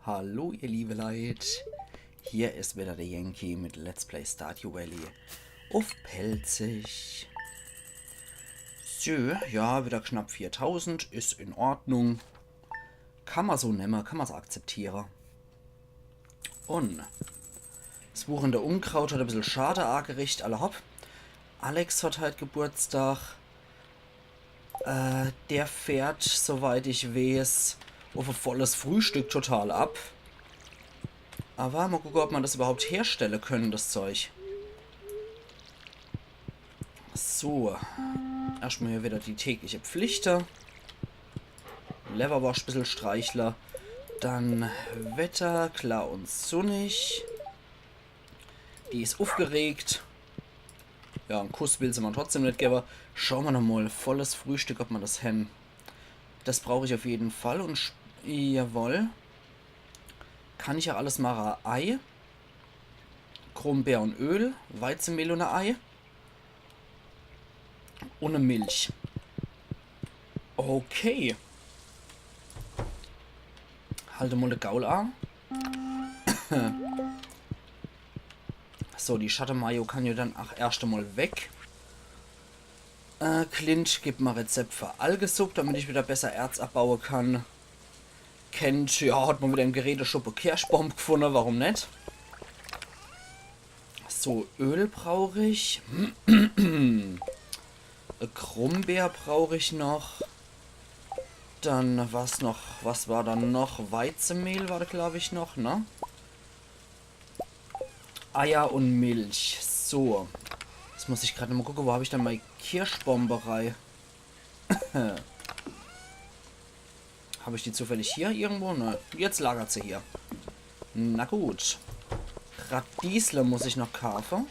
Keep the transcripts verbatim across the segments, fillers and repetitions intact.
Hallo ihr liebe Leit, hier is wieder der Yankee mit Let's Play Stardew Valley uff Pälzisch. So, ja, wieder knapp viertausend, is in Ordnung. Kann ma so nemme, kann ma so akzeptiere. Un 's wuchernde Unkraut hat e bissel Schade agericht, alla hopp. Alex hat halt Geburtstag. Äh, der fährt, soweit ich weeß, uff e volles Frühstück total ab. Awwer mol gucke, ob ma das überhaupt herstelle könne, das Zeug. So. Erschtmol hier wieder die tägliche Pflichte. Lewwerworscht bissel streichle. Dann Wetter, klar un sunnig. Die is uffgeregt. Ja, en Kuss will se ma trotzdem net gewwe. Schaue ma noch mol. Volles Frühstück, ob ma das hen. Das brauch ich uff jeden Fall. Un sch-, jawoll. Kann ich ja alles mache. Ei. Grumbeer un Öl. Weizemehl un e Ei. Un e Milch. Okay. Halt mol de Gaul a. So, die Schattemayo kann ja dann ach erscht emol weg. Äh, Clint, gib ma Rezept für Algesupp, damit ich wieder besser Erz abbaue kann. Kent, ja, hat ma wieder im Geräteschuppe Kirschbomb gfunne, warum net? So, Öl brauch ich. E Grumbeer brauch ich noch. Dann was noch, was war dann noch? Weizemehl war da, glaub ich, noch, ne? Eier un Milch. So. Jetzt muss ich grad mol gucke, wo hab ich dann mei Kirschbomberei? Hab ich die zufällig hier irgendwo? Ne, jetzt lagert se hier. Na gut. Radiesle muss ich noch kaafe.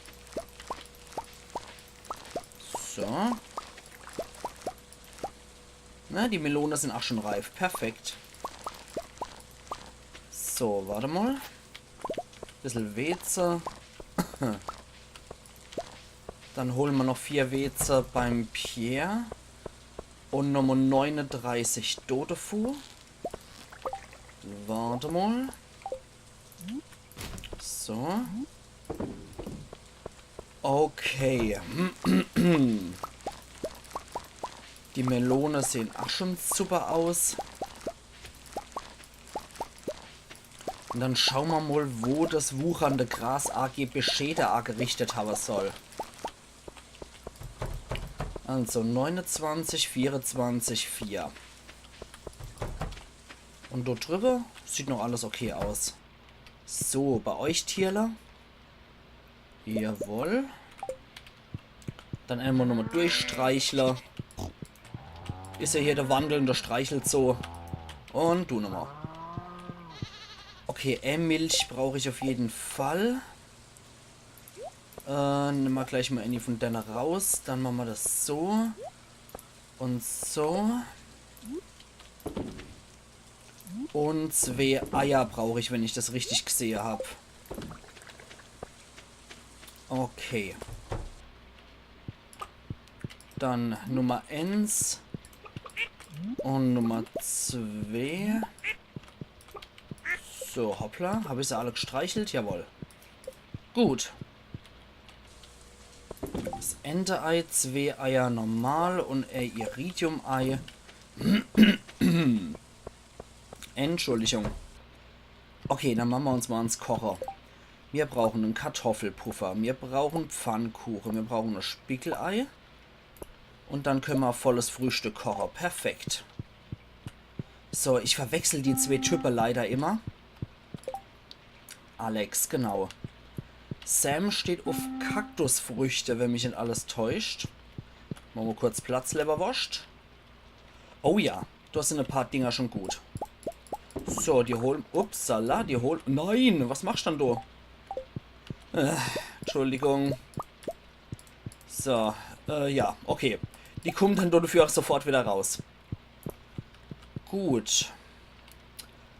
So. Na, die Melone sin ach schon reif. Perfekt. So, wart mol. Bissel Weeze. Dann hole ma noch vier Weeze beim Pierre. Un nochmol neunedreißig Tofu. Wart mol. So. Okay. Die Melone sehn ach schon super aus. Un dann schaue ma mol, wo das wuchernde Gras a ge Beschäde agerichtet hawwe soll. Also neunezwanzig, vierezwanzig, vier. Un dort driwwe sieht noch alles okay aus. So, bei euch Tierler. Jawoll. Dann emol nochmol durchstreichle. Is ja hier der wandelnde Streichelzoo. Un du nochmol. Okay, äh, Milch brauch ich uff jeden Fall. Äh, nemme ma gleich mol ääni vun denne raus. Dann mache ma das so. Un so. Un zwee Eier brauch ich, wenn ich das richtig gsehe hab. Okay. Dann Nummer eins. Un Nummer zwee. So, hoppla. Hab ich se alle gstreichelt? Jawoll. Gut. Das Ente-Ei, zwee Eier normal un e Iridium-Ei. Entschuldigung. Okay, dann mache ma uns mol ans Koche. Mir brauche en Kartoffelpuffer, mir brauche Pfannkuche, mir brauche e Spiegelei. Un dann könne ma volles Frühstück koche. Perfekt. So, ich verwechsel die zwee Type leider immer. Alex, genau. Sam steht uff Kaktusfrüchte, wenn mich net alles täuscht. Mache ma kurz Platz, Lewwerworscht. Oh ja, do sin e paar Dinger schon gut. So, die hole, upsala, die hole, nein, was machsch dann do? Äh, Entschuldigung. So, äh, ja, okay. Die kummen dann dodefür ach sofort wieder raus. Gut.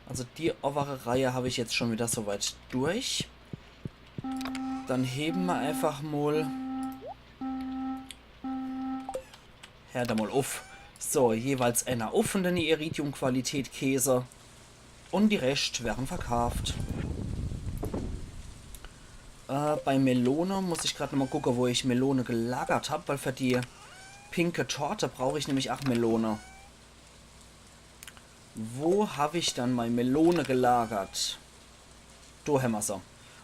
Also die owwere Reihe hab ich jetzt schon wieder soweit durch. Dann hebe ma einfach mol. Hört emol uff. So, jeweils ääner uff vun de Iridium-Qualität-Käse. Un die Rescht werre verkaaft. Äh, bei Melone muss ich grad nochmol gucke, wo ich Melone gelagert hab, weil für die pinke Torte brauch ich nämlich ach Melone. Wo hab ich dann mei Melone gelagert? Do hämmer se.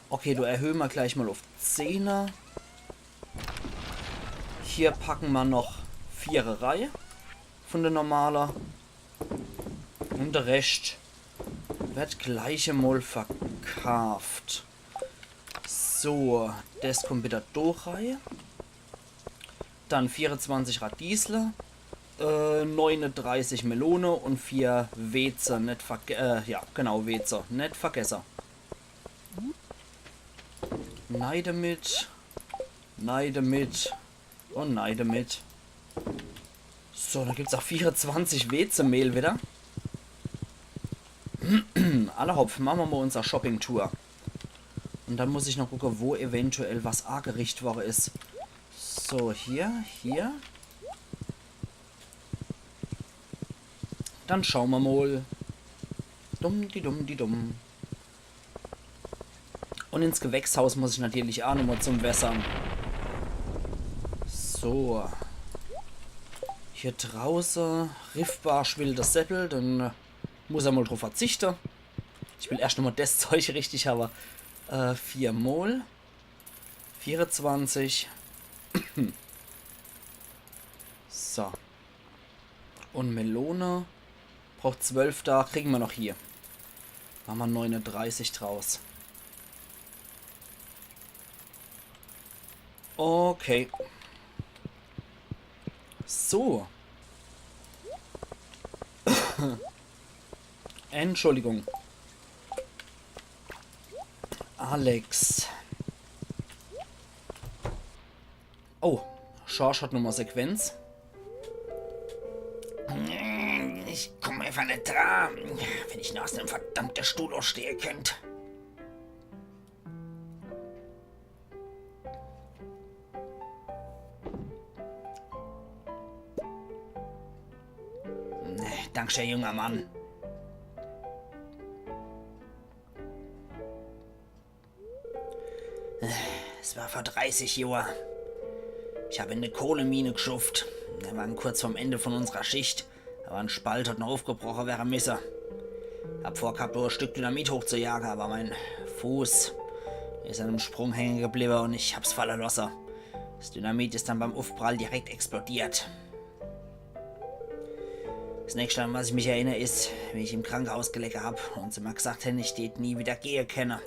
Okay, do erhöhe mer gleich mol uff zehner. Hier packe mer noch viere rei vun de normale. Un de Rescht werd gleich emol verkaaft. So, des kummt widder do rei. Dann vierezwanzig Radiesle, äh, neunedreißig Melone un vier Weeze. Net verge-, äh, ja, genau, Weeze. Net vergesse. Nei demit. Nei demit. Un nei demit. So, do gibt's ach vierezwanzig Weezemehl widder. Alla hopp, mache mer mol unser Shopping-Tour. Un dann muss ich noch gucke, wo eventuell was agericht worre is. So, hier, hier. Dann schaue mer mol. Dumm, di dumm, di dumm. Un ins Gewächshaus muss ich natürlich ach nochmol zum Wässere. So. Hier drauße, Riffbarsch will des Sättel, dann muss er mol druff verzichte. Ich will erscht nochmol des Zeug richtig hawwe. Äh, vier mol. Vierezwanzig. So. Un Melone. Braucht zwölf Dach, kriege mer noch hie. Mache mer neunedreißig draus. Okay. So. Entschuldigung. Alex. Oh, Schorsch hat nochmol Sequenz. Ich kumm äfach net dra. Wenn ich nur aus dem verdammte Stuhl uffstehe könnt. Dankschee, junger Mann. Es war vor dreißig Johr. Ich hab in de Kohlemine gschufft. Mir waren kurz vorm Ende von unserer Schicht, awwer en Spalt hat noch uffgebroche werre misse. Hab vorghabt, do e Stück Dynamit hochzujage, awwer mein Fuß is an em Sprung hänge gebliwwe un ich hab's falle losse. Des Dynamit is dann beim Uffprall direkt explodiert. Des nächschte, an was ich mich erinner, is, wie ich im Krankehaus gelege hab un se mer gsacht hen, ich tät nie widder gehe kenne.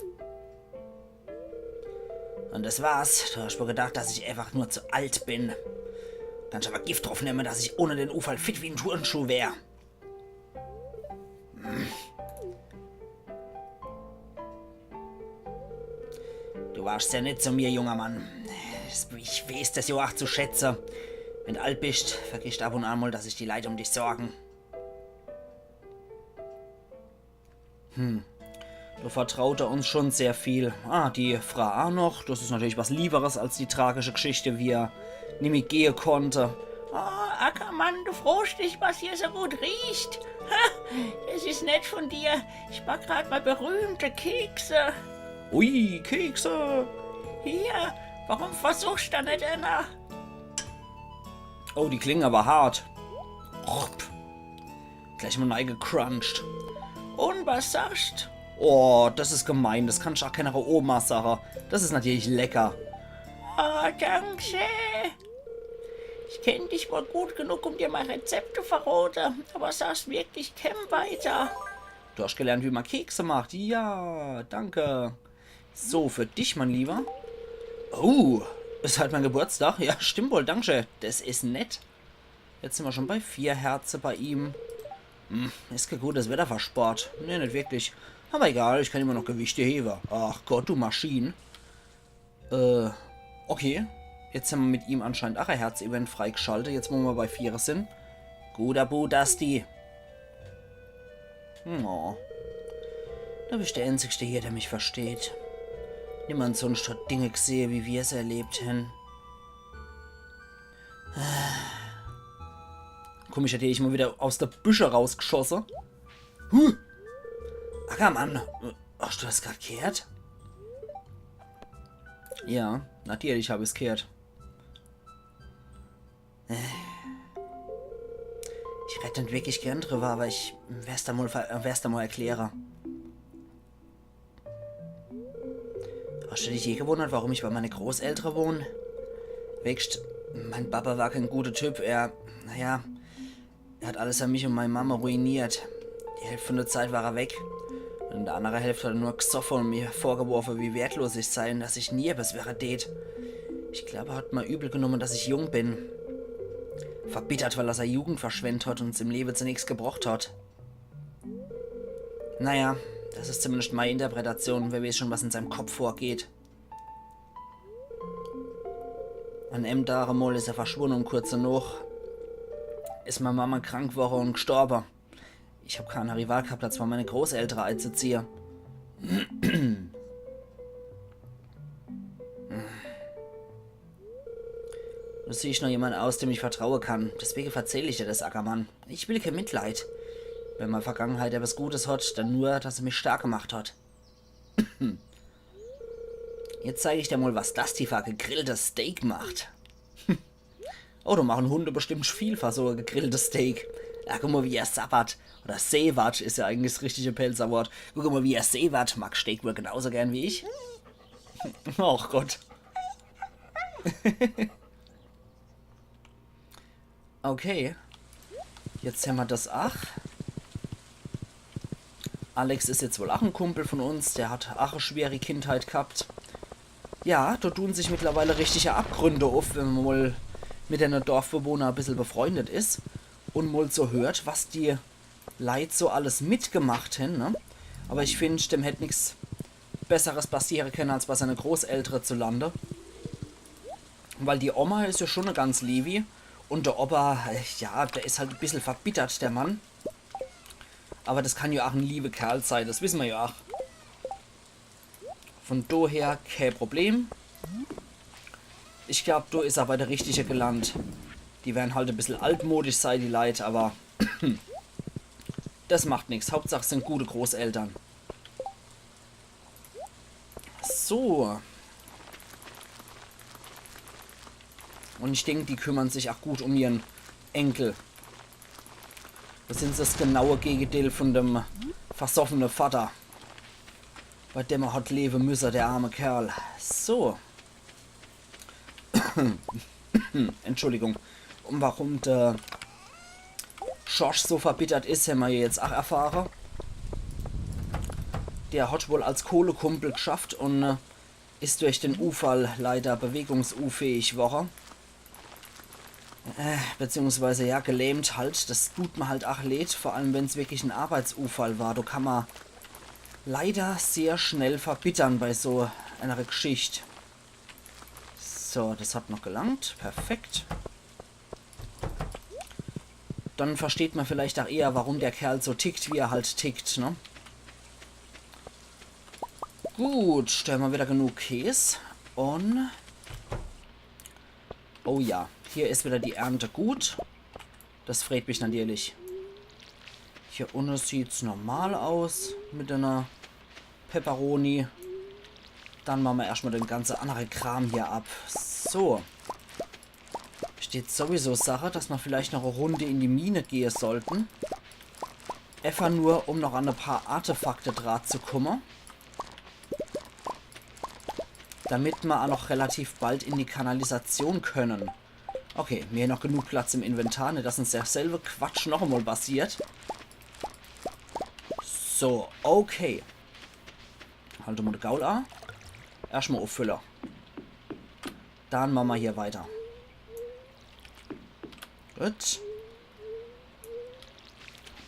Un des war's. Du hascht wohl gedacht, dass ich äfach nur zu alt bin. Kannsch awwer Gift druff nemme, dass ich ohne den Unfall fit wie en Turnschuh wär. Hm. Du warsch sehr nett zu mir, junger Mann. Ich weeß des jo ach zu schätze. Wenn d' alt bischt, vergischd ab un an mol, dass sich die Leit um dich sorgen. Hm. Do vertraut er uns schon sehr viel. Ah, die Frau ach noch. Des is natürlich was Lieweres als die tragische Gschichte, wie er nimmi gehe konnt. Oh, Ackermann, du frohsch dich, was hier so gut riecht. Ha, des is nett von dir. Ich back grad mol berühmte Kekse. Ui, Kekse. Hier, warum versuchsch do net enner? Oh, die klinge awwer hart. Gleich mol neigecruncht. Un was sagscht? Oh, des is gemein. Des kannsch ach kenner Oma sage. Des is natürlich lecker. Oh, dankschee. Ich kenn dich wohl gut genug, um dir mei Rezepte verrote, awwer sagscht wirklich kemm weiter. Du hascht gelernt, wie mer Kekse macht. Ja, danke. So, für dich, mein Lieber. Oh, is heit mein Geburtstag? Ja, stimmt wohl, dankschee. Des is nett. Jetzt sin mer schon bei vier Herze bei ihm. Hm, is kee gutes Wetter für Sport. Nee, net wirklich. Awwer egal, ich kann immer noch Gewichte hewe. Ach Gott, du Maschin. Äh, okay. Jetzt hämmer mit ihm anscheinend ach e Herz-Event freigschalte. Jetzt, wo mer bei viere sin. Guter Bu, Dusty. Oh. Du bischt der Einzigschte hier, der mich versteht. Niemand sunscht hat Dinge gsehe, wie mir se erlebt hen. Kumm ich natürlich mol wieder aus de Büsche rausgschosse. Huh. Ackermann, hoscht du des grad gheert? Ja, natürlich hab ich's gheert. Ich red net wirklich gern drüber, awwer ich wer's der mol, ver- äh, wer's der mol erkläre. Hoscht du dich je gewunnert, warum ich bei meine Großeltere wohn? Weescht, mein Papa war kein guter Typ. Er, naja, er hat alles an mich un meine Mama ruiniert. Die Hälft vun der Zeit war er weg. Un in der annere Hälft hat er nur gsoffe un mir vorgeworfe, wie wertlos ich sei un dass ich nie ebbes werre tät. Ich glaab, er hat mer übel genumme, dass ich jung bin. Verbittert, weil er sei Jugend verschwendt hat un uns im Lewe zu nix gebrocht hat. Naja, des is zumindescht mei Interpretation. Wer weeß schun, was in seim Kopp vorgeht. An em Dag emol is er verschwunne un kurz danoch is mei Mama krank worre un gstorbe. Ich hab kane Rival gehabt, als bei meine Großeltere eizeziehe. Du siehscht noch jemand aus, dem ich vertraue kann. Deswege verzähl ich dir des, Ackermann. Ich will kein Mitleid. Wenn mei Vergangenheit ebbes Gutes hat, dann nur, dass se mich stark gemacht hat. Jetzt zeig ich dir mol, was Dusty fer gegrilltes Steak macht. Oh, do machen Hunde bestimmt viel fer so e gegrilltes Steak. Ja, guck mol, wie er sabbert. Oder sewert is ja eigentlich des richtige Pälzer Wort. Guck mol, wie er sewert. Mag Steak wohl genauso gern wie ich. Och Gott. Okay. Jetzt hämmer des ach. Alex is jetzt wohl ach en Kumpel vun uns. Der hat ach e schwere Kindheit gehabt. Ja, do tun sich mittlerweile richtige Abgründe uff, wenn mer mol mit denne Dorfbewohner e bissel befreundet is un mol so hört, was die Leit so alles mitgemacht hen, ne? Awwer ich find, dem hätt nix Besseres passiere kenne, als bei seine Großeltere zu lande. Weil die Oma is ja schun e ganz Liewi. Un der Opa, äh, ja, der is halt e bissel verbittert, der Mann. Awwer des kann ja ach en liewe Kerl sei, des wisse mer ja ach. Vun doher kee Problem. Ich glaab, do is er bei de Richtige gelandt. Die werren halt e bissel altmodisch sei, die Leit, awwer des macht nix. Hauptsach, s sin gute Großeltern. So. Un ich denk, die kümmern sich ach gut um ihren Enkel. Des sin s genaue Gegedeel vun dem versoffene Vater, bei dem er hat lewe müsse, der arme Kerl. So. Entschuldigung. Un warum der Schorsch so verbittert is, hämmer jetzt ach erfahre. Der hat wohl als Kohlekumpel gschafft un, äh, is durch den Unfall leider bewegungsunfähig worre. Äh, beziehungsweise, ja, gelähmt halt. Des tut mer halt ach leed, vor allem wenn's wirklich en Arbeitsunfall war. Do kann mer leider sehr schnell verbittere bei so ener Gschicht. So, des hat noch gelangt. Perfekt. Dann versteht mer vielleicht ach eher, warum der Kerl so tickt, wie er halt tickt, ne? Gut, do hämmer wieder genug Käs. Un oh ja, hier is wieder die Ernte gut. Des freet mich natürlich. Hier unne sieht's normal aus mit ener Peperoni. Dann mache mer erscht mol den ganze annere Kram hier ab. So. Steht sowieso Sache, dass mer vielleicht noch e Runde in die Mine gehe sollten. Efach nur, um noch an e paar Artefakte dra zu kumme. Damit mer ach noch relativ bald in die Kanalisation können. Okay, mir noch genug Platz im Inventar, net dass uns derselbe Quatsch noch emol passiert. So, okay. Halt mol de Gaul a. Erscht mol uffülle. Dann mache mer hier weiter. Gut.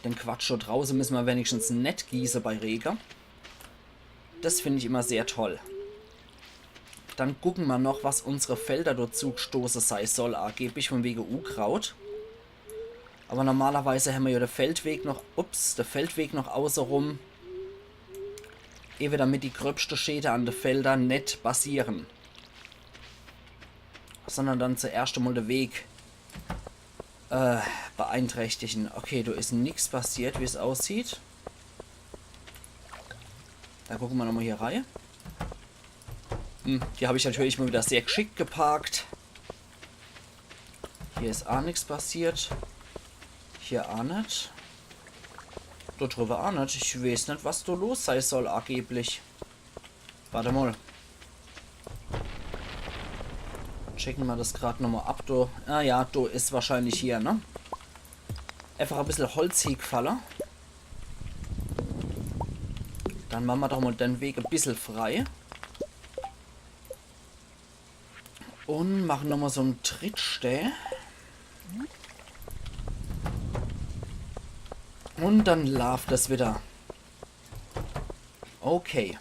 Den Quatsch do drauße misse mer wenigstens net gieße bei Rege. Des find ich immer sehr toll. Dann gucke mer noch, was unsere Felder do zugestoße sei soll, ageblich vun wege Unkraut. Awwer normalerweise hämmer jo de Feldweg noch, ups, de Feldweg noch außerum. Ewe damit die gröbschte Schäde an de Felder net passieren. Sondern dann zuerscht emol de Weg, äh, beeinträchtigen. Okay, do is nix passiert, wie's aussieht. Dann gucke mer nochmol hier rei. Hm, die hab ich natürlich mol wieder sehr gschickt geparkt. Hier is aa nix passiert. Hier aa net. Do driwwe aa net. Ich weeß net, was do los sei soll, ageblich. Wart emol. Checke mer des grad nochmol ab, do. Ah ja, do is wahrscheinlich hier, ne? Äfach e bissel Holz hiegefalle. Dann mache mer doch mol de Weg e bissel frei. Un mache nochmol so en Trittstee. Un dann laaft des wieder. Okay.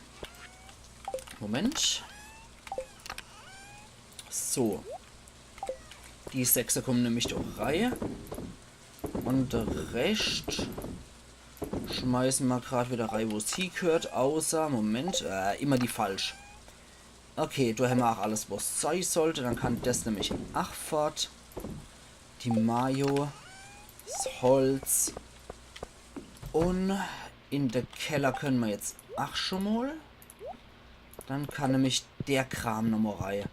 Moment. So. Die Sechse kumme nämlich doch rei. Un de Rescht schmeiße mer grad wieder rei, wo's hiegheert, außer, Moment, äh, immer die falsch. Okay, do hämmer aa alles, wo's sei sollt. Dann kann des nämlich aa fort. Die Mayo, des Holz. Un in de Keller kenne mer jetzt aa schun mol. Dann kann nämlich de Kram nochmol rei.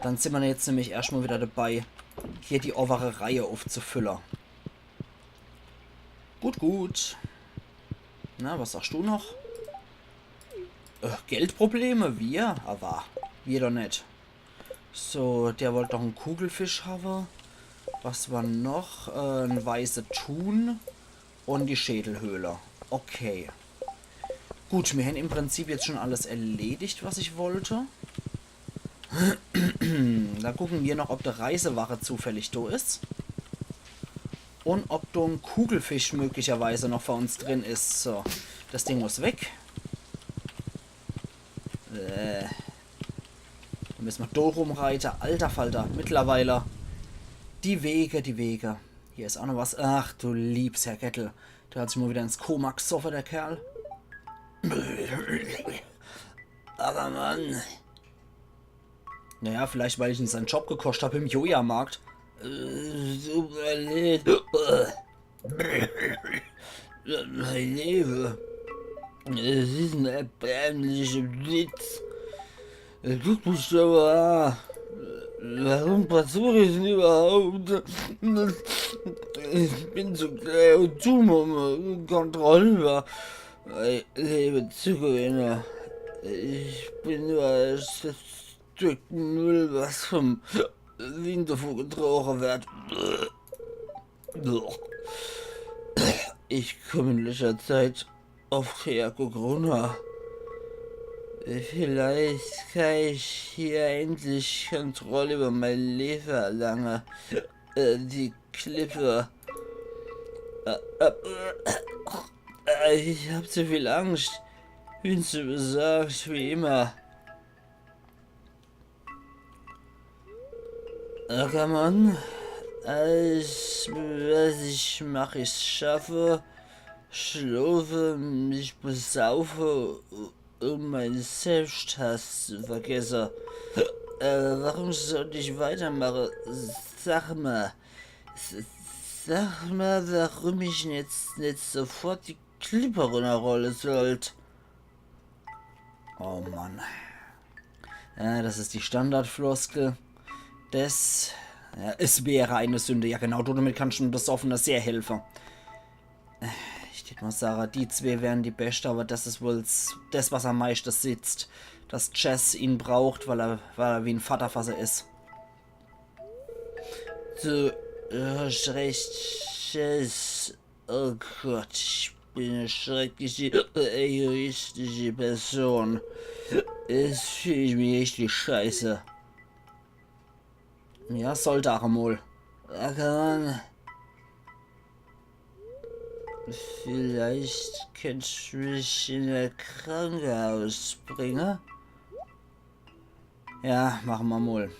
Dann sin mer jetzt nämlich erscht mol wieder debei, hier die owwere Reih uffzufülle. Gut, gut. Na, was sagscht du noch? Äh, Geldprobleme? Mir? Awwer mir doch net. So, der wollt noch en Kugelfisch hawwe. Was war noch? Äh, en weiße Thun un die Schädelhöhle. Okay. Gut, mir hänn im Prinzip jetzt schun alles erledigt, was ich wollt. Dann gucke mer noch, ob die Reisewache zufällig do is. Un ob do en Kugelfisch möglicherweise noch für uns drin is. So, des Ding muss weg. Äh. Dann misse mer do rumreite. Alter Falter, mittlerweile. Die Wege, die Wege. Hier is aa noch was. Ach, du liebs Herrgöttel. Der hat sich mol wieder ins Koma gsoffe, der Kerl. Awwer Mann. Naja, vielleicht, weil ich en sein Job gekoscht hab im Joja-Markt. Äh, tut mer leid. Mei Lewe. Es is en erbärmlicher Witz. Guck mich doch mol an. Warum versuch ich's iwwerhaupt? Ich bin zu klää un dumm, um Kontroll iwwer mei Lewe zu gewinne. Ich bin nur e Stück Müll, was vum Wind uffgetroge werd. Ich kumm in letschter Zeit oft her, guck runner. Vielleicht kann ich hier endlich Kontroll iwwer mei Lewe erlange. Äh, die Klippe. Äh, äh, äh, ich hab zu viel Angscht. Bin zu besorgt, wie immer. Ackermann, alles, was ich mach, is schaffe, schlofe, mich besaufe, um mein Selbsthass zu vergesse. Äh, warum sollt ich weitermache? Sag mol, s-, sag mol, warum ich jetzt net sofort die Klippe runnerrolle sollt. Oh Mann. Ja, des is die Standardfloskel. Des, ja, es wäre eine Sünde. Ja, genau, do demit kannsch em Besoffene sehr helfe. Ich tät mol sage, die zwee wären die Beschte, awwer des is wohl s-, des, was am meischte sitzt. Dass Chess ihn braucht, weil er, weil er wie en Vater für se is. Du, du hascht recht, Chess. Oh Gott, ich bin e schreckliche, egoistische Person. Jetzt fühl ich mich richtig scheiße. Ja, sollt er emol. Ackermann. Vielleicht könntsch mich in e Krankehaus bringe. Ja, mache mer mol.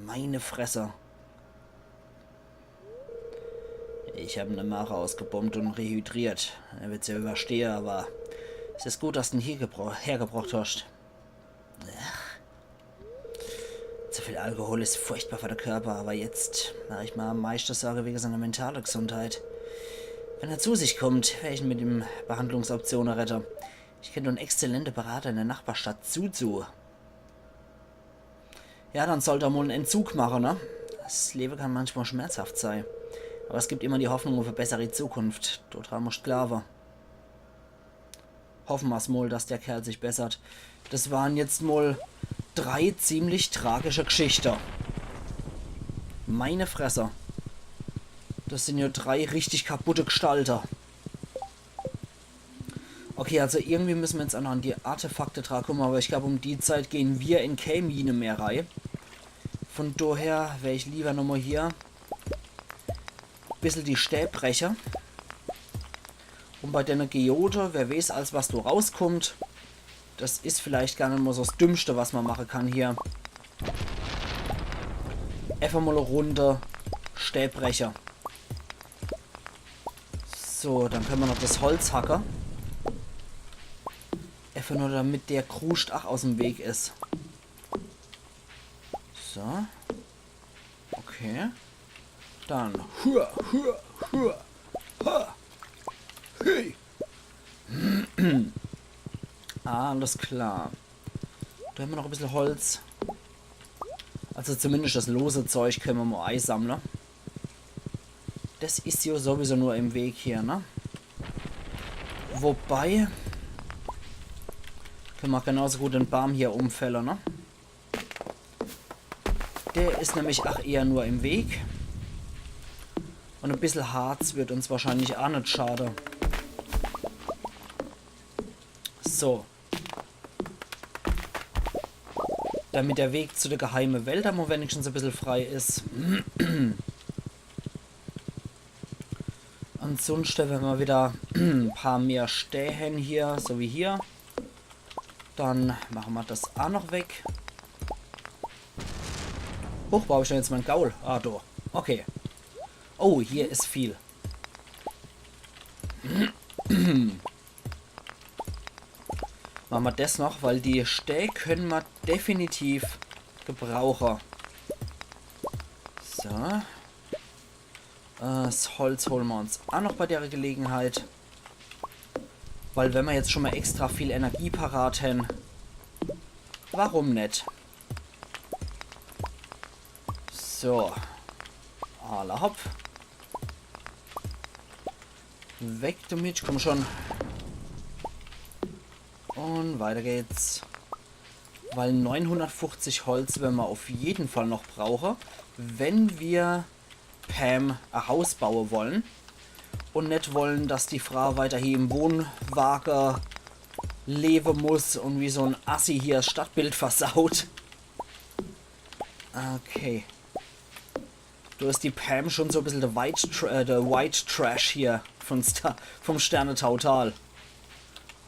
Meine Fresse. Ich hab em de Mage ausgebombt un rehydriert. Er wird's ja iwwerstehe, awwer es is gut, dass du en hier gebro-, hergebrocht hascht. Ach. Zu Alkohol is furchtbar für de Körper, awwer jetzt mach ich mer am meischte Sorge wege seiner mentale Gesundheit. Wenn er zu sich kommt, wer ich mit ihm Behandlungsoptione rette. Ich kennt en exzellente Berater in de Nachbarstadt Suzu. Ja, dann sollt er mol en Entzug mache, ne? Das Lewe kann manchmal schmerzhaft sei. Awwer es gibt immer die Hoffnung uff e bessere Zukunft. Dodran muscht glaawe. Hoffe mer's mol, dass der Kerl sich bessert. Das waren jetzt mol drei ziemlich tragische Geschichte. Meine Fresse. Das sin jo drei richtig kaputte Gestalte. Okay, also irgendwie müsse mer jetzt ach noch an die Artefakte drankumme, awwer ich glaab, um die Zeit gehn mer in kee Mine mehr rei. Von doher wär ich liewer nochmol hier bissel die Stää breche. Un bei denne Geode, wer weeß als, was do rauskummt. Das is vielleicht gar net mol so 's Dümmschte, was mer mache kann hier. Efach mol e Runde Stää breche. So, dann kenne mer noch das Holz hacke. Efach nur, damit der Kruscht ach aus em Weg is. So. Okay. Dann. Hua, hua, hua. Ha. Hey. Alles klar. Do hemmer noch e bissel Holz. Also zumindescht das lose Zeug kenne mer mol eisammle. Das is jo sowieso nur im Weg hier, ne? Wobei, kenne mer genauso gut den Baam hier umfälle, ne? Der is nämlich ach eher nur im Weg. Un e bissel Harz wird uns wahrscheinlich ach net schade. So. Damit der Weg zu der geheime Welt dann mol wenigstens e bissel frei is. Ansunschte, wenn mer wieder e paar mehr Stää hen hier, so wie hier, dann mache mer das ach noch weg. Huch, wo hab ich dann jetzt mein Gaul? Ah, do. Okay. Oh, hier is viel. Mache mer das noch, weil die Stää kenne mer definitiv gebrauche. So. Äh, das Holz hole mer uns ach noch bei der Gelegenheit. Weil wenn mer jetzt schun mol extra viel Energie parat hen, warum net? So. Alla hopp. Weg damit, komm schun. Un weiter geht's. Weil neunhundertfuchzig Holz wern mer uff jeden Fall noch brauche, wenn mer Pam e Haus baue wolle un net wolle, dass die Fraa weiterhin im Wohnwage lewe muss un wie so'n Assi hier 's Stadtbild versaut. Okay. Do is die Pam schun so e bissel de White, Tr äh, de White Trash hier vun Sta vum Sternetautal.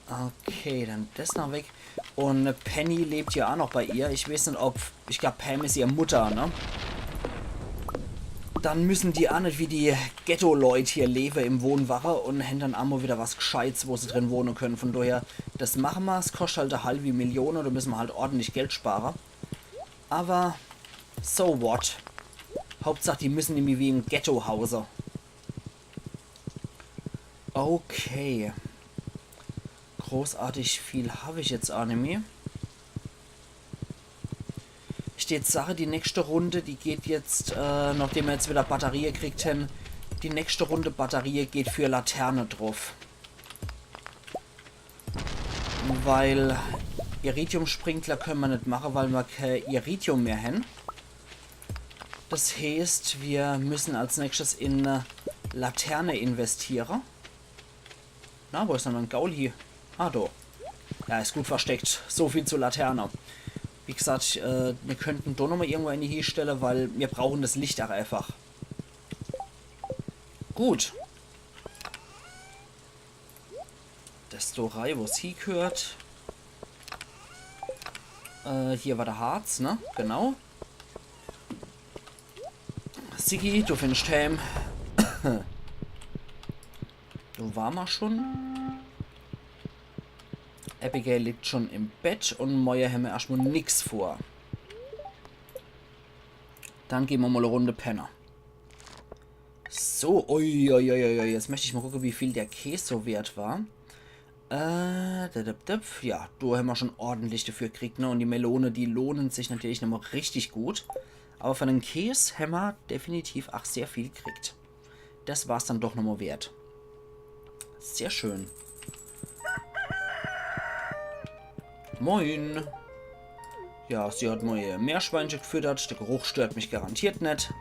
Okay, dann das noch weg. Un Penny lebt jo ach noch bei ihr. Ich weeß net, ob, ich glaab, Pam is ihr Mutter, ne? Dann müssen die ach net wie die Ghetto-Leut hier lewe im Wohnwache un hen dann ach mol wieder was Gscheits, wo se drin wohne kenne. Vun doher, das mache mer. Es koscht halt e halwi Million, do müsse mer halt ordentlich Geld spare. Awwer so what? Hauptsach, die müssen nimmi wie im Ghetto hause. Okay. Großartig viel hab ich jetzt ach nimmi. Ich dät jetzt sage, die nächste Runde, die geht jetzt, äh, nachdem mer jetzt wieder Batterie kriegt hen, die nächste Runde Batterie geht für Laterne druff. Weil Iridium-Sprinkler kenne mer net mache, weil mer kee Iridium mehr hen. Das heeßt, mer müssen als nächstes in, äh, Laterne investiere. Na, wo is dann mein Gaul hie? Ah, do. Ja, is gut versteckt. So viel zu Laterne. Wie gesagt, äh, mer könnten do nochmol irgendwo eine hiestelle, weil mer brauchen das Licht ach eifach. Gut. Das do rei, wo's hiegehört. Äh, hier war de Harz, ne? Genau. Siggi, du findst Ham. Do war mer schun. Abigail liegt schun im Bett un morje hemmer erschtmol nix vor. Dann gehn mer mol e Runde penne. So, ui, ui, ui, ui, ui. Jetzt möcht ich mol gucke, wie viel der Kees so wert war. Äh, da, da, da, ja, do hämmer schon ordentlich dafür gekriegt, ne? Un die Melone, die lohnen sich natürlich nochmol richtig gut. Awwer von dem Kees hämmer definitiv ach sehr viel gekriegt. Des war's dann doch nochmol wert. Sehr schön. Moin. Ja, sie hat mol ihr Meerschweinche gefüttert. Der Geruch stört mich garantiert net.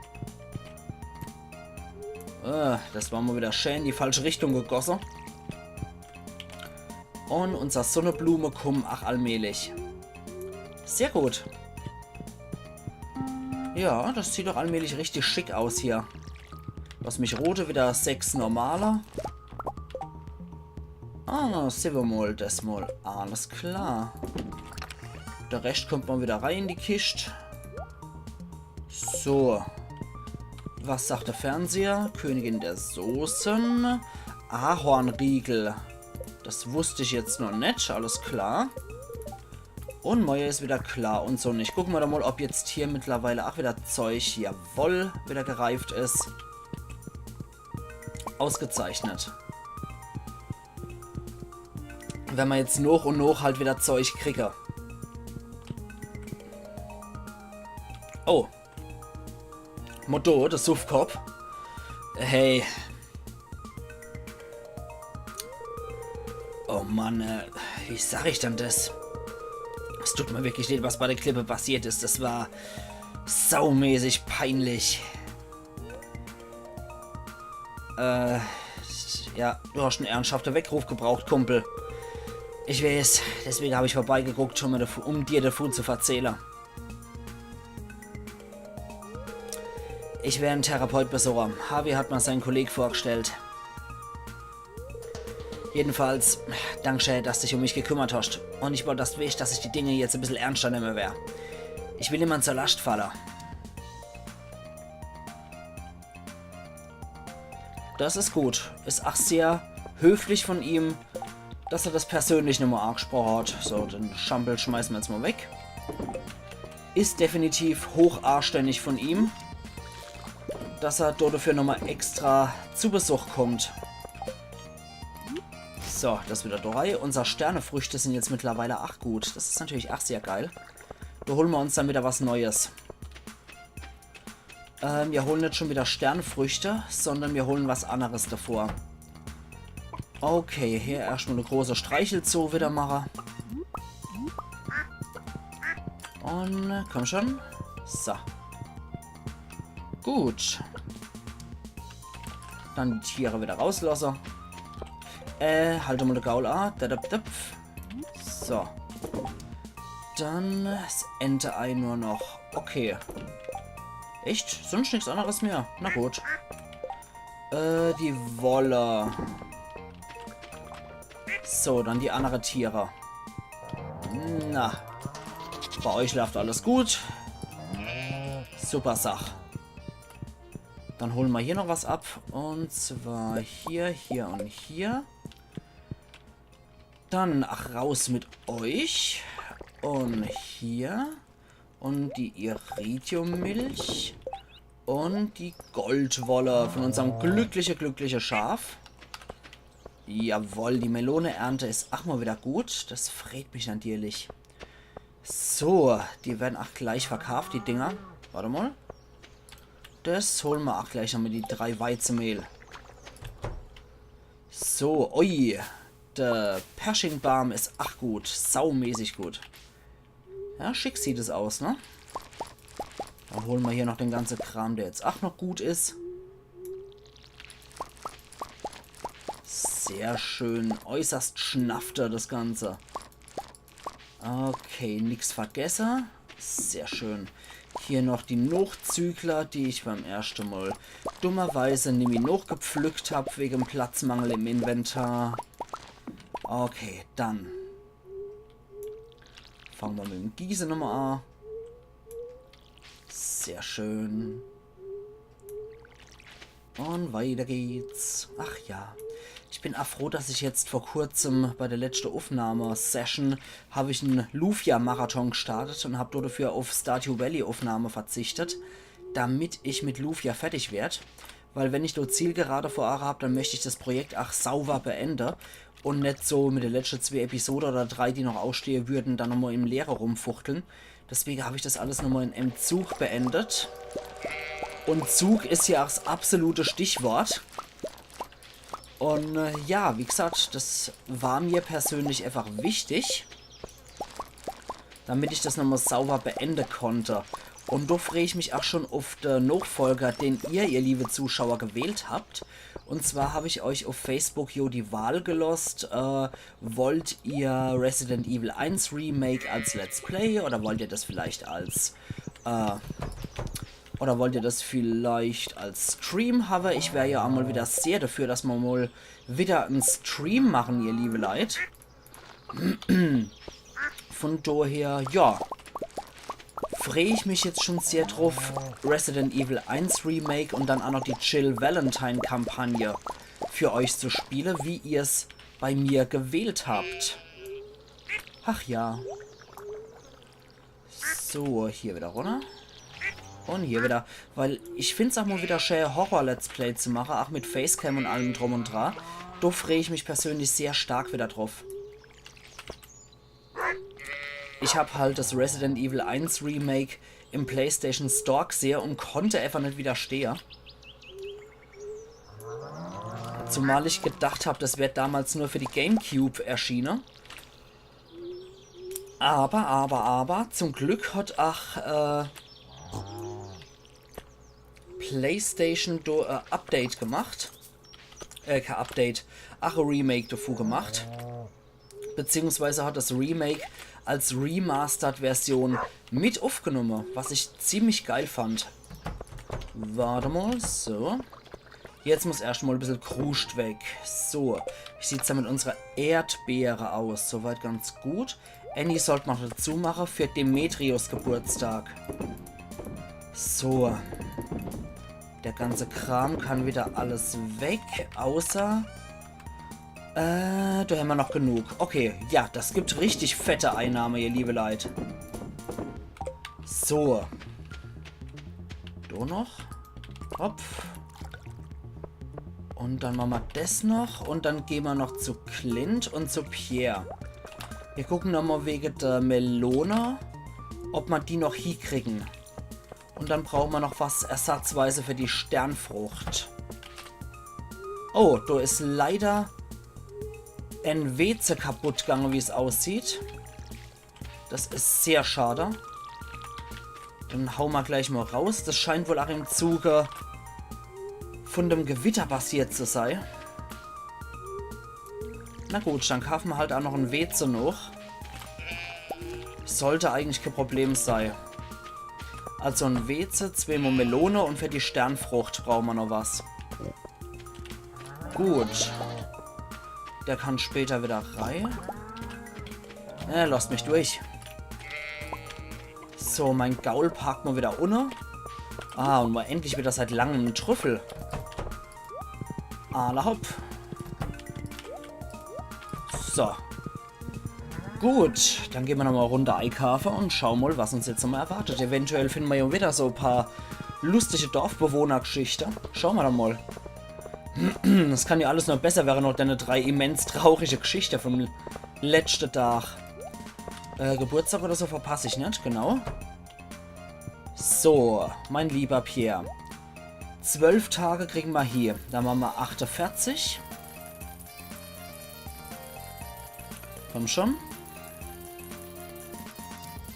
Äh, des war mol wieder schää in die falsche Richtung gegosse. Un unser Sonneblume kummen ach allmählich. Sehr gut. Ja, des sieht doch allmählich richtig schick aus hier. Was mich rote, wieder sechs normale. Ah, siwwe mol, des mol. Alles klar. Der Rescht kummt mol wieder rei in die Kischt. So. Was sagt der Fernseher? Königin der Soßen. Ahornriegel. Des wusst ich jetzt noch net. Alles klar. Un Moje is wieder klar un so. Un ich guck mol do mol, ob jetzt hier mittlerweile ach wieder Zeug, jawoll, wieder gereift is. Ausgezeichnet. Wenn mer jetzt noch un noch halt wieder Zeug kriege. Oh. Motto, der Suffkopp. Hey. Oh Mann, äh, wie sag ich dann des? Es tut mir wirklich leid, was bei der Klippe passiert is. Des war saumäßig peinlich. Äh, ja, du hast en ernsthafte Weckruf gebraucht, Kumpel. Ich weiß, deswege hab ich vorbeigeguckt, um, mir davu- um dir davu zu verzähle. Ich wär en Therapeut besorge. Harvey hat mer sein Kolleg vorgestellt. Jedenfalls, danke schää, dass dich um mich gekümmert hast. Un ich wollt, dass du weescht, dass ich die Dinge jetzt e bissel ernschter nemme wer. Ich will niemand zur Lascht falle. Des is gut. Is ach sehr höflich von ihm, dass er des persönlich nochmol angesproche hat. So, den Schampel schmeiße mer jetzt mol weg. Is definitiv hochanständig von ihm, dass er do dafür nochmol extra zu Besuch kummt. So, des wieder drei. Unser Sternefrüchte sin jetzt mittlerweile ach gut. Des is natürlich ach sehr geil. Do hole mer uns dann wieder was Neues. Ähm, mir holen net schon wieder Sternfrüchte, sondern mir holen was anneres davor. Okay, hier erscht mol e große Streichelzoo wieder mache. Un, äh, komm schon. So. Gut. Dann die Tiere wieder rauslasse. Äh, halt mol de Gaul a. Da, da, da. So. Dann 's Ente-Ei nur noch. Okay. Echt? Sonst nix anneres mehr? Na gut. Äh, die Wolle. So, dann die annere Tiere. Na. Bei euch läuft alles gut. Super Sach. Dann holen mer hier noch was ab. Un zwar hier, hier un hier. Dann, ach, raus mit euch. Un hier. Un die Iridium-Milch. Un die Goldwolle von unserm glückliche, glückliche Schaf. Jawoll, die Meloneernte is ach mol wieder gut. Des freet mich natierlich. So, die werden ach gleich verkaaft, die Dinger. Wart mol. Des holen mer ach gleich noch mit die drei Weizemehl. So, ui. De Perschingbaam is ach gut. Saumäßig gut. Ja, schick sieht es aus, ne? Dann holen mer hier noch den ganze Kram, der jetzt ach noch gut is. Sehr schön. Äußerst schnafter das Ganze. Okay, nix vergesse. Sehr schön. Hier noch die Nochzügler, die ich beim erschte Mol dummerweise nimmi nochgepflückt hab wegen Platzmangel im Inventar. Okay, dann fange mer mit dem Gieße nochmol a. Sehr schön. Und weiter geht's. Ach ja. Ich bin ach froh, dass ich jetzt vor kurzem bei der letschte Aufnahme-Session hab ich en Lufia-Marathon gestartet und hab dodefür auf Stardew Valley-Aufnahme verzichtet. damit ich mit Lufia fertig werd. Weil wenn ich do Zielgerade vor Aage hab, dann möcht ich das Projekt ach sauber beende und net so mit de letschte zwee Episode oder drei, die noch ausstehe würden, dann nochmal im Leere rumfuchteln. Deswege hab ich das alles nochmal in em Zug beendet. Und Zug is hier ach das absolute Stichwort. Und äh, ja, wie gesagt, das war mir persönlich einfach wichtig, damit ich das nochmal sauber beende konnte. Und do free ich mich ach schon uff de Nochfolger, den ihr, ihr liebe Zuschauer, gewählt habt. Und zwar hab ich euch uff Facebook jo die Wahl gelost, äh, wollt ihr Resident Evil eins Remake als Let's Play oder wollt ihr das vielleicht als, äh, oder wollt ihr das vielleicht als Stream hawwe? Ich wär ja emol wieder sehr dafür, dass mer mol wieder en Stream machen, ihr liebe Leit. Von daher, ja, free ich mich jetzt schon sehr druff, Resident Evil eins Remake und dann ach noch die Jill Valentine Kampagne für euch zu spiele, wie ihr's bei mir gewählt habt. Ach ja. So, hier wieder runner. Und hier wieder. Weil ich find's ach mol wieder schä, Horror-Let's Play zu mache, ach mit Facecam und allem drum und dra. Do free ich mich persönlich sehr stark wieder druff. Ich hab halt das Resident Evil eins Remake im PlayStation Store gsehe und konnte einfach net widerstehe. Zumal ich gedacht hab, das wär damals nur für die GameCube erschiene. Aber, aber, aber, zum Glück hat ach äh, PlayStation do, äh, Update gemacht. Äh, kein Update, ach, e Remake davon gemacht. Beziehungsweise hat das Remake als Remastered-Version mit aufgenommen, was ich ziemlich geil fand. Warte mal, so. Jetzt muss erscht mal e bissel Kruscht weg. So, wie sieht's denn mit unserer Erdbeere aus? Soweit ganz gut. Annie sollt ma noch dazu mache für Demetrius Geburtstag. So. Der ganze Kram kann wieder alles weg, außer... Äh, do hämmer noch genug. Okay, ja, das gibt richtig fette Einnahme, ihr liebe Leit. So. Do noch. Hopp. Und dann mache ma des noch. Und dann geh ma noch zu Clint und zu Pierre. Wir gucken noch mal wege der Melone, ob ma die noch hiekriegen. Und dann brauche ma noch was ersatzweise für die Sternfrucht. Oh, do is leider en Weze kaputt gange, wie's aussieht. Das is sehr schade. Dann hau ma gleich mal raus. Das scheint wohl auch im Zuge von dem Gewitter passiert zu sei. Na gut, dann kaafe ma halt auch noch en Weze noch. Sollte eigentlich kein Problem sei. Also en Weze, zwee Melone und für die Sternfrucht brauche ma noch was. Gut. Der kann später wieder rei. Äh, lasst mich durch. So, mein Gaul parkt ma wieder unne. Ah, und mal endlich wieder seit langem en Trüffel. Alla hopp. So. Gut, dann geh ma noch mal e Runde eikaafe und schau mal, was uns jetzt noch mal erwartet. Eventuell finde ma ja wieder so e paar lustige Dorfbewohnergeschichte. Schau ma doch mal. Das kann ja alles noch besser werre, noch denne drei immens traurige Geschichte vom letschte Tag. Äh, Geburtstag oder so verpass ich net, genau. So, mein lieber Pierre. Zwölf Tage kriegen ma hier. Dann mache ma achtundvierzig. Komm schon.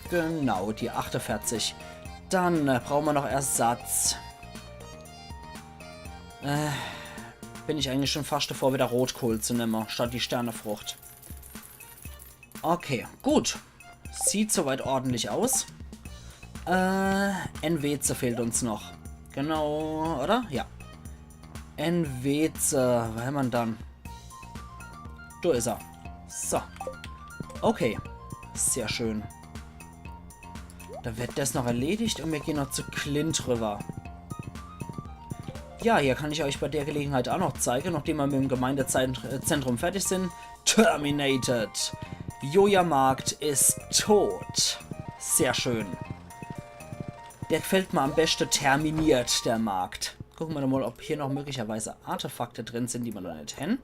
Genau, die achtundvierzig. Dann äh, brauche ma noch Ersatz. Äh, bin ich eigentlich schon fascht davor, wieder Rotkohl zu nemme, statt die Sternefrucht. Okay, gut. Sieht soweit ordentlich aus. Äh, en Weze fehlt uns noch. Genau, oder? Ja. En Weze, wo hämmer en dann? Do is er. So. Okay. Sehr schön. Da wird des noch erledigt und mir gehen noch zu Clint rüber. Ja, hier kann ich euch bei der Gelegenheit auch noch zeige, nachdem ma mit dem Gemeindezentrum fertig sind. Terminated. Joja Markt is tot. Sehr schön. der gefällt mir am beste terminiert, der Markt. Gucke mer doch mol, ob hier noch möglicherweise Artefakte drin sin, die mer noch net hen.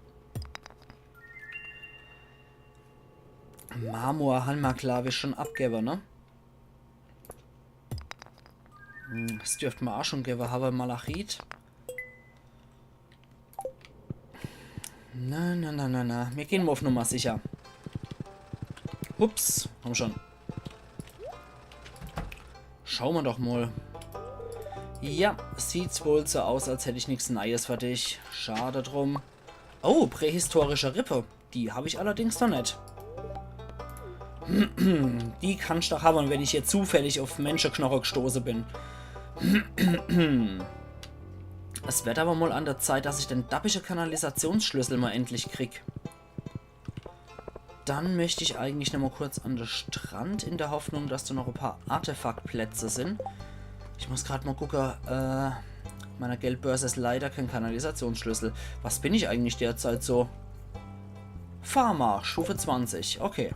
Marmor han mer, glaab ich, schon abgewwe, ne? Hm, das dürft mer ach schon gewwe hawwe, Malachit. Na, na, na, na, na. Mir gehn mol uff Nummer sicher. Ups, komm schon. Schaue mer doch mol. Ja, sieht wohl so aus, als hätt ich nix Neies für dich. Schade drum. Oh, prähistorische Rippe. Die hab ich allerdings noch net. Die kannst doch hawwe, wenn ich hier zufällig uff Menscheknoche gestoße bin. Es werd awwer mol an der Zeit, dass ich den dappische Kanalisationsschlüssel mol endlich krieg. Dann möcht ich eigentlich noch mol kurz an de Strand, in der Hoffnung, dass do noch e paar Artefaktplätze sin. Ich muss grad mol gucke, äh, meiner Geldbörse is leider kein Kanalisationsschlüssel. Was bin ich eigentlich derzeit so? Farmer, Stufe zwanzig, okay.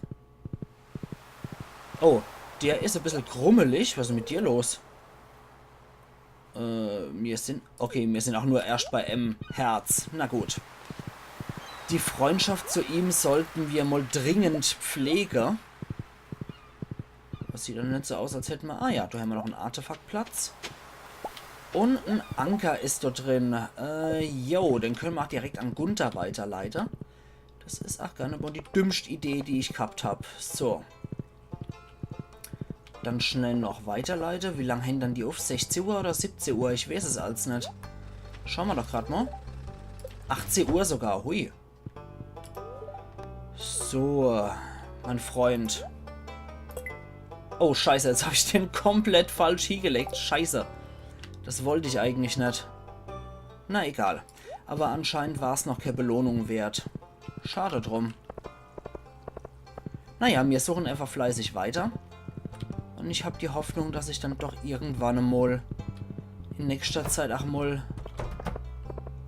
Oh, der is e bissel grummelig. Was is mit dir los? Äh, mir sin, okay, mir sin ach nur erscht bei em Herz. Na gut. Die Freundschaft zu ihm sollten mir mol dringend pflege. Das sieht doch net so aus, als hätte mer, ah ja, do hämmer noch en Artefaktplatz. Un en Anker is do drin. Äh, jo, den könne mer ach direkt an Gunther weiterleite. Das is ach gar net mol die dümmscht Idee, die ich gehabt hab. So. Dann schnell noch weiterleite. Wie lang hen dann die uff? Sechzeh Uhr oder siebzeh Uhr? Ich weeß es als net. Schaue mer doch grad mol. Achtzeh Uhr sogar, hui. So, mein Freund. Oh, scheiße, jetzt hab ich den komplett falsch hiegelegt. Scheiße. Das wollt ich eigentlich net. Na egal. Awwer anscheinend war's noch kee Belohnung wert. Schade drum. Naja, mir suchen einfach fleißig weiter. Un ich hab die Hoffnung, dass ich dann doch irgendwann emol in nächster Zeit ach mol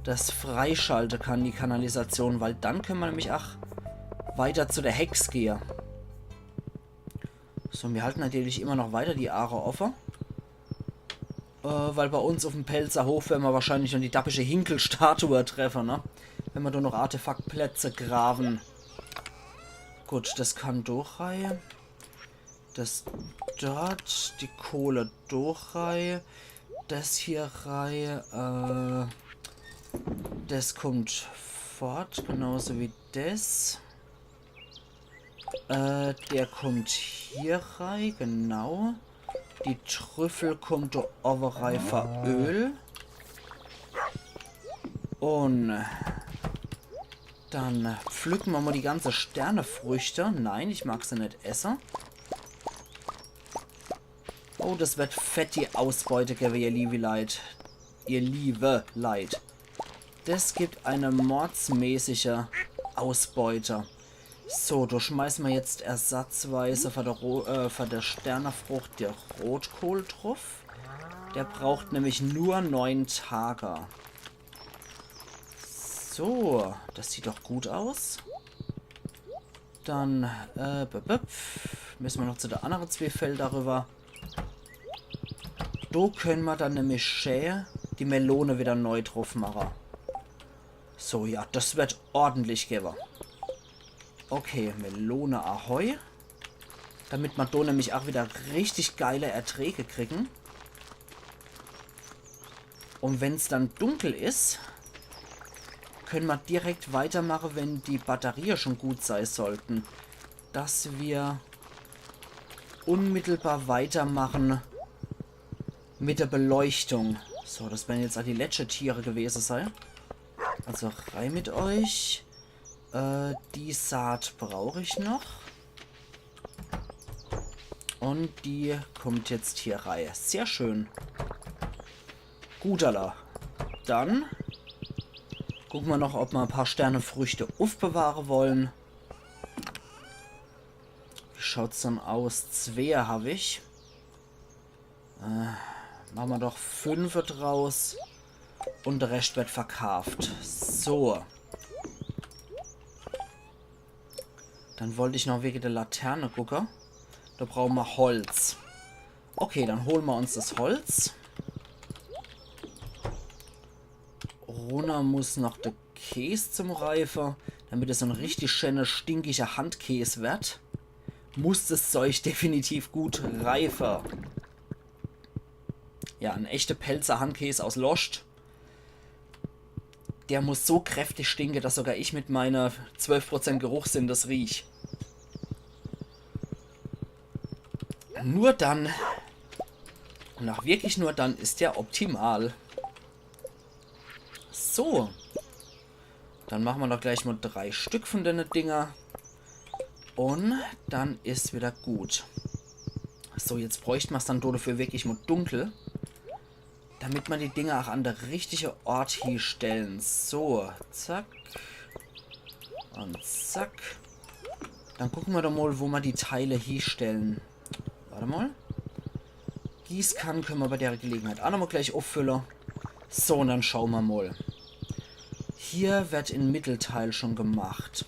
das freischalte kann, die Kanalisation, weil dann könne mer nämlich ach weiter zu der Hex gehe. So, mir halten natürlich immer noch weiter die Aache offe. Äh, weil bei uns uffm Pälzer Hof wern mer wahrscheinlich noch die dappische Hinkelstatue treffe, ne? Wenn mer do noch Artefaktplätze graven. Gut, das kann do rei. Das dort, die Kohle do rei. Das hier rei, äh, das kummt fort, genauso wie das. Äh, der kummt hier rei, genau. Die Trüffel kummt do owwe rei für Öl. Un dann pflücke mer mol die ganze Sternefrüchte. Nein, ich mag se net esse. Oh, das wird fett die Ausbeute gewwe, ihr liebe Leit. Ihr liebe Leit. Das gibt eine mordsmäßige Ausbeute. So, do schmeiße mer jetzt ersatzweise von der, Ro äh, von der Sternefrucht der Rotkohl druff. Der braucht nämlich nur neun Tage. So, das sieht doch gut aus. Dann, äh, bip, bip, müsse mer noch zu de annere zwee Felder rüwwer. Do könne mer dann nämlich schää die Melone wieder neu druff mache. So, ja, das wird ordentlich gewwe. Okay, Melone ahoi. Damit mer do nämlich ach wieder richtig geile Erträge kriegen. Un wenn's dann dunkel is, könne mer direkt weitermache, wenn die Batterie schon gut sei sollten. Dass mer unmittelbar weitermache mit der Beleuchtung. So, das wern jetzt ach die letschte Tiere gewese sei. Also rei mit euch. Äh, die Saat brauch ich noch. Un die kummt jetzt hier rei. Sehr schön. Gut, alla. Dann gucke mer noch, ob mer e paar Sternefrüchte uffbewahre wolle. Wie schaut's dann aus? Zwee hab ich. Äh, mache mer doch fünfe draus. Un de Rescht wird verkaaft. So. Dann wollt ich noch wege de Laterne gucke. Do brauche mer Holz. Okay, dann hole mer uns das Holz. Runner muss noch de Käs zum Reife. Damit es so en richtig schöner, stinkiger Handkäs wird, muss das Zeug definitiv gut reife. Ja, en echter Pälzer Handkäs aus Loscht. Der muss so kräftig stinke, dass sogar ich mit meine zwölf Prozent Geruchssinn das riech. Nur dann, und auch wirklich nur dann, ist der optimal. So. Dann mache mer doch gleich mal drei Stück von denne Dinger. Und dann is wieder gut. So, jetzt bräucht mer's dann dafür wirklich mal dunkel. Damit mer die Dinger auch an de richtige Ort hiestellen. So, zack. Und zack. Dann gucke mer doch mal, wo mer die Teile hiestellen. Warte mal. Gießkanne könne mer bei der Gelegenheit auch nochmal gleich auffülle. So, und dann schaue mer mal. Hier wird im Mittelteil schon gemacht.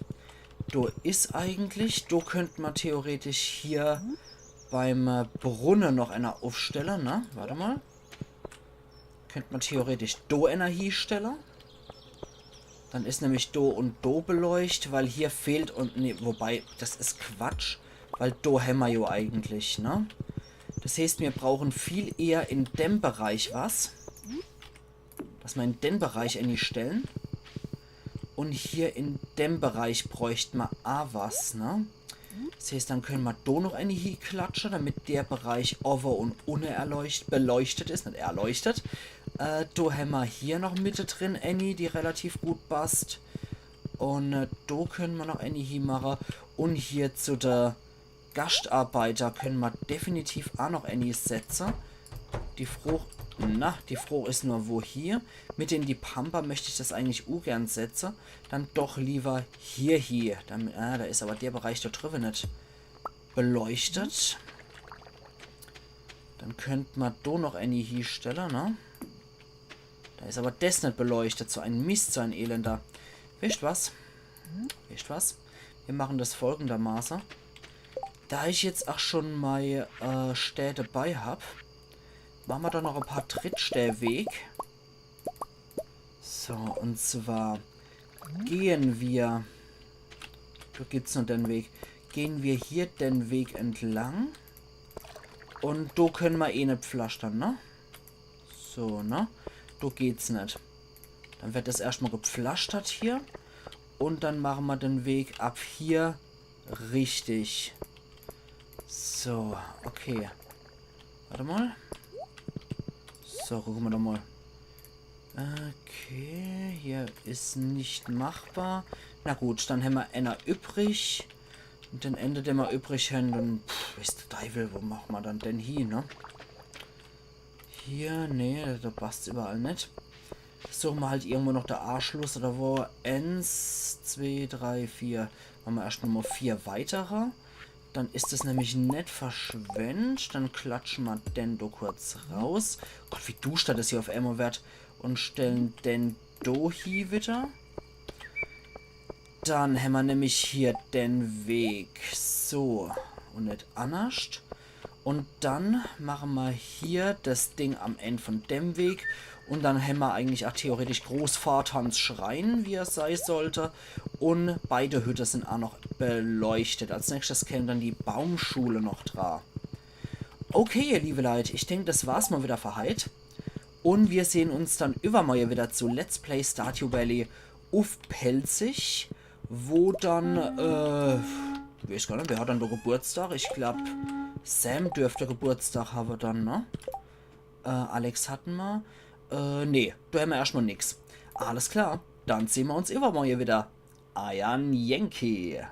Do is eigentlich, do könnt mer theoretisch hier beim äh, Brunne noch einer aufstelle, ne? Warte mal. Könnt mer theoretisch do einer hiestelle. Dann is nämlich do und do beleucht, weil hier fehlt und, nee, wobei, das is Quatsch, weil do hämmer jo eigentlich, ne? Das heißt, mir brauchen viel eher in dem Bereich was. Dass mer in den Bereich eni stellen. Und hier in dem Bereich bräucht mer a was, ne? Das heißt, dann könne mer do noch eni hieklatsche, damit der Bereich owwe und unne erleucht, beleuchtet is, net erleuchtet. Äh, do hämmer hier noch mitte drin eni, die relativ gut passt. Und äh, do könne mer noch eni hiemache. Und hier zu der Gaschtarbeiter könne mer definitiv a noch eni setze. Die Froch, na, die Froch is nur, wo hier. Mit in die Pampa möcht ich das eigentlich ugern setze. Dann doch lieber hier, hier. Dann, ah, da is aber der Bereich da driwwe net beleuchtet. Dann könnt mer do noch eni hiestelle, ne? Da is aber des net beleuchtet. So ein Mist, so ein elender. Wisst was? Wisst was? Wir machen das folgendermaße. Da ich jetzt auch schon mal äh, Stää dabei hab, mache mer da noch e paar Trittstää weg. So, und zwar gehen wir. Do gibt's nur den Weg. Gehen wir hier den Weg entlang. Und do könne mer eh net pflastern, ne? So, ne? Do geht's net. Dann wird das erstmal gepflastert hier. Und dann mache mer den Weg ab hier richtig. So, okay. Warte mal. So, gucke mer doch mal. Okay, hier is nicht machbar. Na gut, dann hämmer einer übrig. Und den Ende, den mer übrig hän, dann, pff, weeß de Deiwel, wo mache mer dann den hie, ne? Hier, nee, da passt's überall net. Suche mer halt irgendwo noch de Aschluss oder wo. Eins, zwei, drei, vier. Mache mer erst nochmal vier weitere. Dann is es nämlich net verschwendt. Dann klatsche mer den do kurz raus. Gott, wie duschter das hier auf emol wird. Und stellen den do hie wieder. Dann hämmer nämlich hier den Weg so und net annerscht. Und dann mache mer hier das Ding am End von dem Weg. Und dann hämmer eigentlich auch theoretisch Großvaters Schrein, wie er sei sollte. Und beide Hütte sind auch noch beleuchtet. Als nächstes käm dann die Baumschule noch dra. Okay, ihr liebe Leit, ich denk, das war's mal wieder für heit. Und wir sehen uns dann übermorje wieder zu Let's Play Stardew Valley uff Pälzisch, wo dann, äh, ich weeß gar net, wer hat dann do Geburtstag? Ich glaub, Sam dürfte Geburtstag habe dann, ne? Äh, Alex hatten mer. Äh, nee, do hämmer erstmal nix. Alles klar, dann sehen mer uns übermorje wieder. Eier Yankee.